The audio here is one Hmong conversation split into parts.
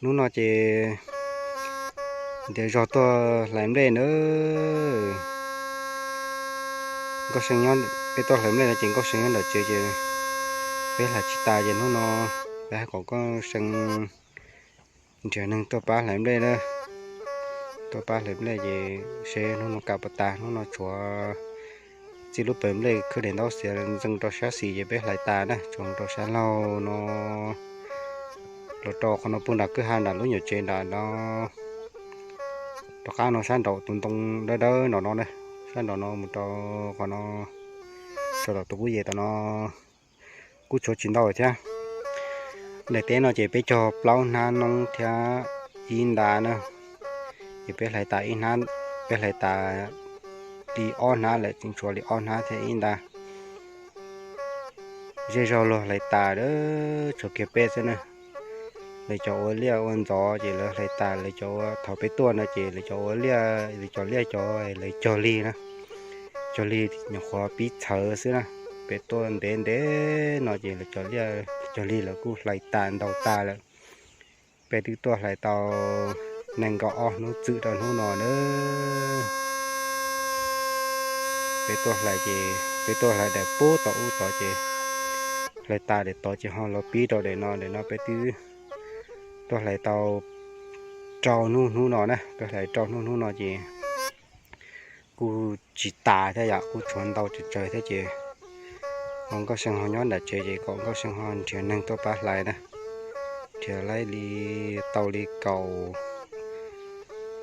Hnub no ces ntiav zog tuaj hlais nplej na. Nkauj See nyob, peb tuaj hlais nplej no ces Nkauj See nyob nram tsev ces peb hlais tsis tas ces hnub no peb hais kom Nkauj See nrhiav neeg tuaj pab hlais nplej na. Tuaj pab hlais nplej ces seb hnub no kam puas tas, hnub no tshuav txij lub pawg nplej khwb daim ntaub xiav ntxees rau sab xis ces peb hlais tas na, tshuav rau sab laug no los rau qhov no puag nram kwj ha nram lub nyuam tsev nram no. Rov qab no sab nraum tus ntoo dawb dawb nram no na, sab nraum no mus rau qhov no, rau tom tus kub yem tom no kuj tshuav tsis ntau thiab. Daim teb no ces peb cog plaub hnab noob thiab ib nta na, ces peb hlais tas ib hnab, peb hlais tas li ob hnab lawm, tseem tshuav li ob hnab thiab ib nta. Zej zog luag hlais tas, tshuav kiag peb xwb na. Lawv cov ua liaj ua ntxov ces lawv hlais tas, lawv cov ua, thaum peb tuaj no ces lawv cov ua liaj, lawv cov liaj cov lawv cog lig na, cog lig nyuam qhuav pib txhawv xwb na. Peb tuaj ntev ntev no ces lawv cov liaj cog lig lawv kuj hlais tas ntaus tas lawm. Peb twb tuaj hlais tau nees nkaum ob hnub txwm rau hnub no na. Peb tuaj hlais ces peb tuaj hlais daim pub tod ub tod ces hlais tas daim tod ces ho los pib rau daim no, daim no peb twb tuaj hlais tau rau hnub hnub no na, tuaj hlais rau hnub hnub no ces kuj tsis tas thiab yom, kuj tshuav ntau tsawg tsawg thiab ces ho Nkauj See ho nyob nram tsev ces kom Nkauj See ho nrhiav neeg tuaj pab hlais na. Nrhiav laib li, tau li kaum,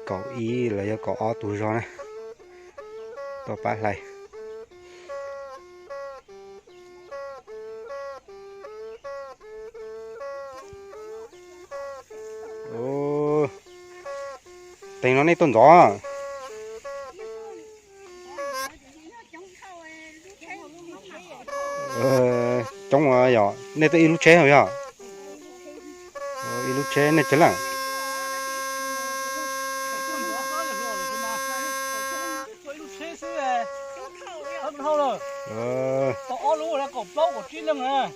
kaum ib los yog kaum ob tus zog na, tuaj pab hlais. Teem no nej tuaj ntxov? Coob yom, nej tuaj ib lub tsheb yog? Ib lub tsheb nej tsawg leej?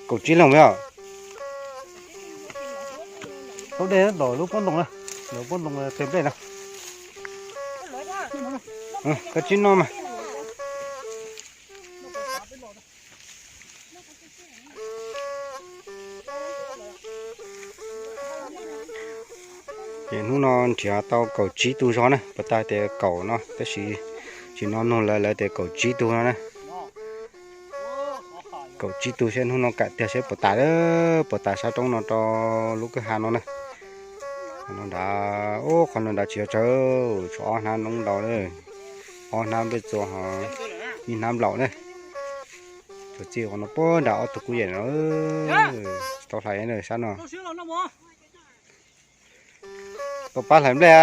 Kaum tsib leej yom. Lub dej los lub pob ntoo na, lub pob ntoo teg nplej na. Koj tsis noj mas. Ces hnub no nrhiav tau kaum tsib tug zog na, puas tas tias kaum no tab sis tsis no nug lawv, lawv tias kaum tsib tug no na. Kaum tsib tug seb hnub no kam tiag seb puas tas, puas tas sab roob no rau lub kwj ha no na. Qhov no nrad, qhov no nrad tsis yog tsawg, tshuav ob hnab noob ntau, ob hnab nplej txua ho ib hnab nplaum na. Tsuas txij qhov no puag nram ob tug kub yem no, tsis tau hlais sab no. Tuaj pab hlais nplej.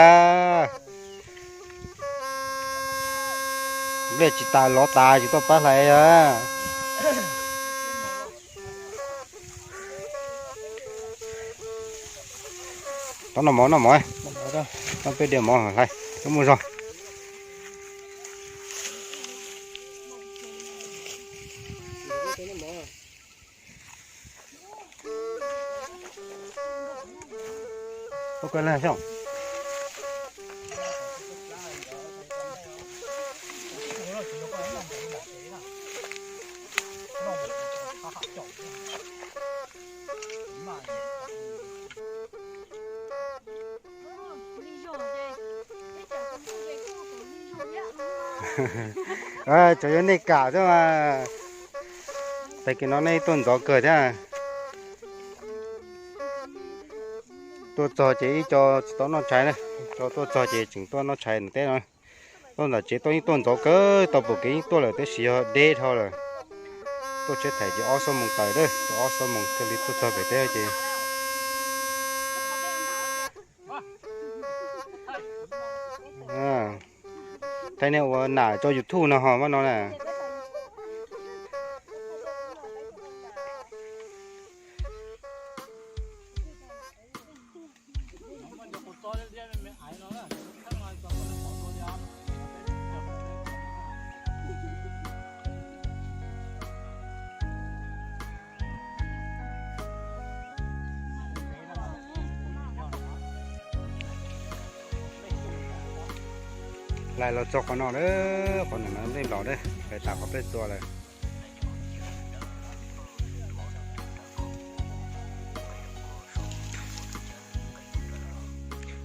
Nplej tsis tas los tas tsis tuaj pab hlais. Tau noj mov noj mov, tau peb diav mov hlais, tau muaj zog. Tsuas yog nej kam xwb mas. Tag kis no nej tuaj ntxov kawg thiab. Tuaj txog ces ib co tsis tau noj tshais na, co tuaj txog ces tseem tuaj noj tshais ntawm teb no. Tuaj ntawm tsev tuaj yeej tuaj ntxov kawg, tau pom kev yeej tuaj lawm tab sis yog deb dhau lawm. Tuaj tsheb thaim ces ob xuab moos tawm, tuaj ob xuab moos thiaj li tuaj txog pem teb ces thaij nej ua nam tso YouTube no ho mas no na. Lais los txog qhov no lawm, qhov ntawm no dej nplaum lawm, lais tas qhov peb txua lawm.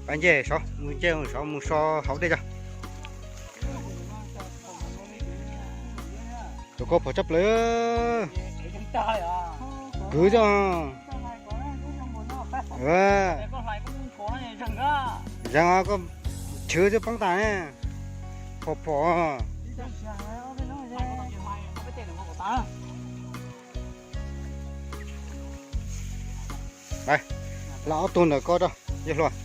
Pab ncej sov, mus ncej sov mus so hauv dej tso. Tus koj phom tshaj plaws. Kwv tso. Zeeg, koj chwv twb poob tas ne. Phom phom. Lawm, ob tug ntawm ko rau yawg hluas.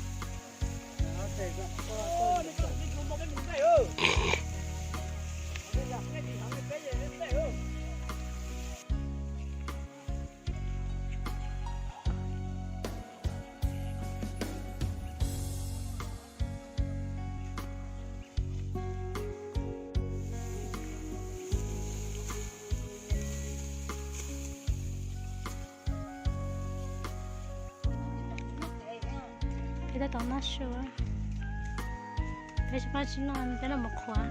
Peb tab tom noj su, peb tsis pab tsis noj, peb los mus qhuav.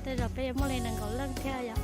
Tej zaum peb yuav muaj li nees nkaum leej thiab yom.